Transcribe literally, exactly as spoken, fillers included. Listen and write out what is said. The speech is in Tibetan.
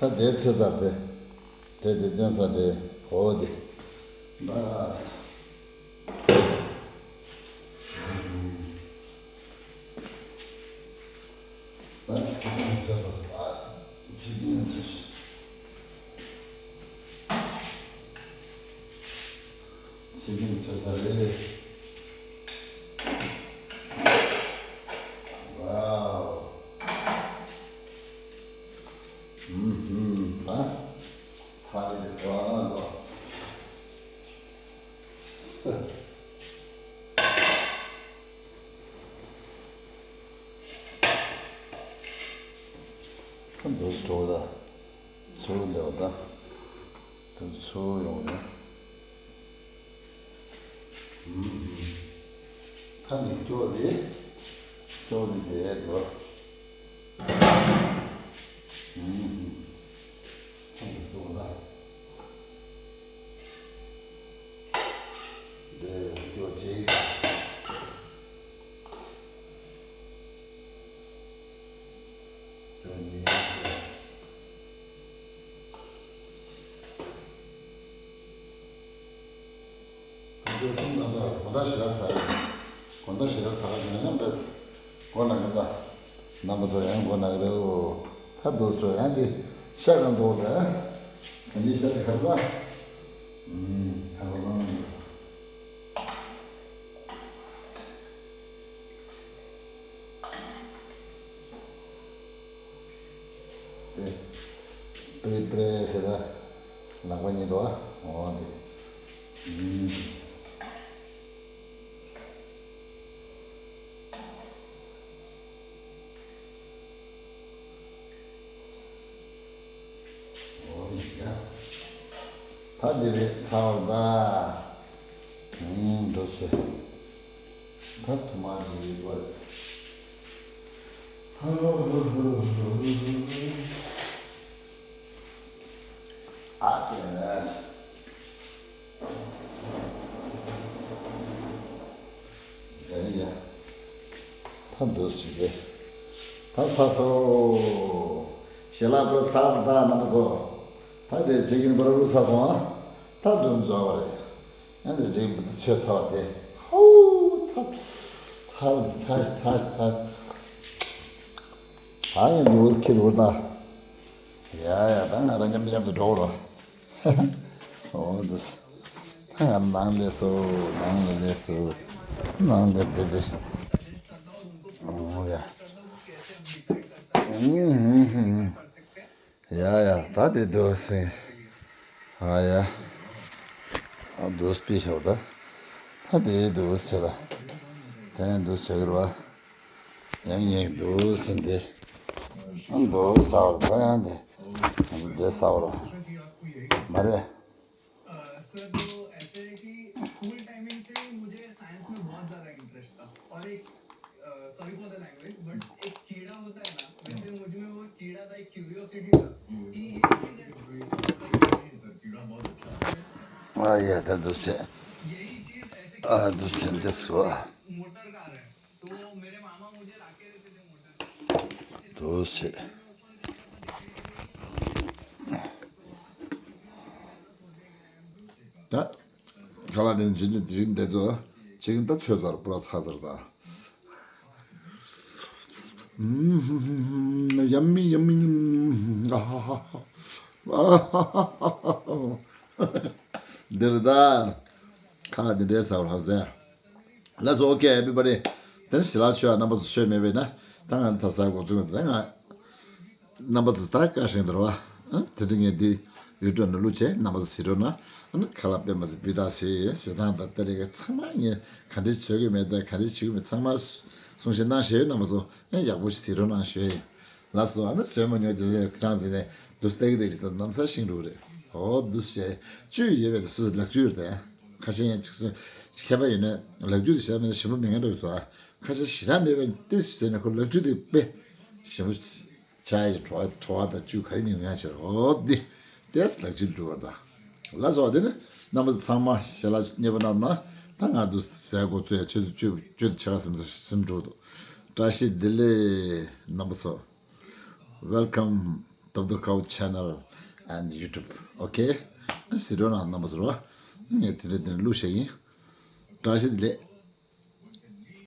ད་དེ་ཚོད་ཚར་དེ། དེ་དེ་སྟོན་ས་དེ་འོ་དེ། ད། ད་ཁྱི་ཏང་ཚོད་ཚར་ས། ཁྱི་ཏང་ཚོད། ཁྱི་ཏང་ཚོད་ཚར་རེད། ཝའོ། ཧུམ་ཧུམ། ད་ཕ་རི་ཝ་ལོ། ཁ་འདུག་འགྲོ་ད། ཚུར་ལེའོ་ད། ད་ཚུར་ཡོང་ན། ཧུམ་ཧུམ། ད་ནི་སྐྱོ་དེ། སྐྱོ་དེ་དེ་འགྲོ། ཧུམ་ཧུམ། ཐང་གི་སོ་ལ། འདི་སྐྱོ་ཅིག་སྐྱོ་ཉིན་སྐྱོ། དེ་གསུམ་ད་ལྟ་གོ་ད་ཞེ་དྲག་ཟ་གི། གོ་ད་ཞེ་དྲག་ཟ་གི་ཡང་ཡང་བེད། གོ་ན་གི་ད། རྣམ་པ་ཚོ་ཡང་གོ་ན་གི་རེད་འོ། ད་དུས་ཚོད་ཡང་འདི་ཤ་གང་འགྲོ་རེད། ད་འདི་ཤ་དེ་ཁ་ས། ཨུམ། ཁ་གོ་ས་ན་འདི། དེ། པྲེ་པྲེ་ཟེར་ད། ལག་པ་གཉིས་དོ། འོ་འདི། ཨུམ། འོ་འདི་ཡ། ད་འདི་རེད་ཚར་བ་ད། ཨུམ། འདི་ཟེར། ད་ཐུ་མ་ཞིག་ཡོད་པ། ཨ་ཀྱེ། ཡ་ཡ། ད་འདུག་ཟེར་གི། ད་ཚར་སོང་། ཞལ་ལག་པོ་ཚར་བ་ད་རྣམ་པ་ཚོ། ད་དེ་ཅི་གིན་པར་རུ་ཚར་སོང་ཨ། ད་སྒྲུང་རྫོགས་པ་རེད། ཡང་དེ་ཅི་གིན་པར་ཚོད་ཚར་བ་དེ། ཧའུ། ཚར། ཚར་ཚར་ཚར་ཚར། ད་ངས་འདུག་ཁྱེར་བུ་ད། ཡ་ཡ། ད་ང་རང་མཉམ་མཉམ་དུ་འགྲོ་རོགས། འོ་འདུག་ད་ང་ནང་ལས་སོ། ནང་ལས་སོ། ནང་ལས་དེ་དེ། འོ་ཡ། ཨུམ་ཧུམ་ཧུམ། ཡ་ཡ། ད་དེ་འདུག་སེ། ཨ་ཡ། ཨ་འདུག་སྤི་ཤོག་ད། ད་དེ་འདུག་སེ་ལ། དེ་འདུག་སེ་གི་ར། ཡང་ཡང་འདུག་སེ་འདི། ཨ་འདུག་ཟ་བར་ད་ཡང་འདི། འདི་ཟ་བར། མ་རེད། सर, वो ऐसे है कि स्कूल टाइमिंग से ही मुझे साइंस में बहुत ज्यादा इंटरेस्ट था। और एक, sorry for the language, but एक कीड़ा होता है ना, वैसे मुझ में वो कीड़ा था, एक क्यूरियोसिटी था कि ये चीज ऐसे। कीड़ा बहुत अच्छा है। ཨ་ཡ། ད་འདུག་སེ། ཨ་འདུག་སེ་འདི་སོ། मोटर कार है। དོ་ཞེས། ད་ཁ་ལག་དེ་ཇི་འདྲ་དེ་རིགས་འདེད་དོ། ཅིག་ད་ཚོད་ཚར། པུ་ར་ཚར་ཚར་ད། ཡམ་མི་ཡམ་མི། ཨ་ཧ་ཧ་ཧ། འདིར་ད་ཁ་ལག་དེ་འདྲའི་ཟ་བར་ཧ་ཟེར། Let's okay, everybody. དེ་ནས་ཞལ་ལག་མཆོད་ཡ། རྣམ་པ་ཚོ་མཆོད་མེད་པས་ན། ད་ང་ད་ཟ་འགོ་བཙུགས། ད་ང་རྣམ་པ་ཚོ་ད་བཀའ་བཞིན་དུ་རོ། ཨ། དེ་དུས་ངས་འདི་ཡུ་ཊུབ་ནང་བླུགས་བྱས། རྣམ་པ་ཚོ་གཟིགས་རོགས་གནང་། ཨ་ནི་ཁ་ལག་དཔེ་མ་སྲིད་སྤུས་དག་བཟོས་ཡོད། བཟོ་སྟངས་དང་དེ་རིགས་ཚང་མ་ངས་ག་འདྲས་བཟོ་གི་མེད་དང་ག་འདྲས་བྱེད་ཀྱི་མེད་ཚང་མ་གསུང་བཤད་གནང་བཞག་ཡོད། རྣམ་པ་ཚོ་ཨ་ཡག་པོ་ཞིག་གཟིགས་རོགས་གནང་ཞུ་ཡ་ཡིན། ལགས་སོ། ཨ་ནི་བཟོས་མ་མྱོང་དེ་ཚོ་ཁྱེད་རང་ཚོ་ནས་འདུག་སྟེགས་ཀྱི་དེ་ནམ་ས་ཤིང་རུ་རེད། འོ་འདུག་སེ་བྱས་བཅུད་ཡོད་པའི་དེ་སུ་ལག་བཅུད་རེད། ཁ་ཤས་ཡང་ཅིག་སུ་མཁས་པ་ཡོད་ནས་ལག་བཅུད་དེ་བྱས་མེད་ན་ཞིམ་པོ་མེད་མཁན་འདྲ་བོ་འདུག་ཨ། ཁ་ཤས་ཞེ་དྲག་མེད་པའི་ཏིས་ཟོས་ནས་ཁོ་ལག་བཅུད་དེ་དཔེ་ཞིམ་པོ་ཆགས་ཡི། བྲོ་བ་བྲོ་བ་དང་བཅུད་ག་རེ་ཉུང་ཉུང་ཆེ་རེད། འོ་འདི་དེས་ལག་བཅུད་འགྲུབ་པ་དང་། ལགས་སོ། དེ་ནི་རྣམ་པ་ཚོ་ཚང་མ་ཞལ་ལག་མཉེས་པོ་གནང་ན། ད་ང་འདུག་ཟས་གོ་ཚོད་ཆུ་ཚོད་བཅུ་བཅུ་དང་ཕྱེད་ཀ་ཟིན་ཟིན་འགྲོ་འདུག་བཀྲ་ཤིས་བདེ་ལེགས་རྣམ་པ་ཚོ། Welcome. Top the Cow channel and YouTube. Okay? ཟི་འགྲོ་ན་རྣམ་པ་ཚོར་བ། ངས་དེ་འདྲ་དེ་འདྲ་བླུགས་བཞག་ཡིན། བཀྲ་ཤིས་བདེ་ལེགས།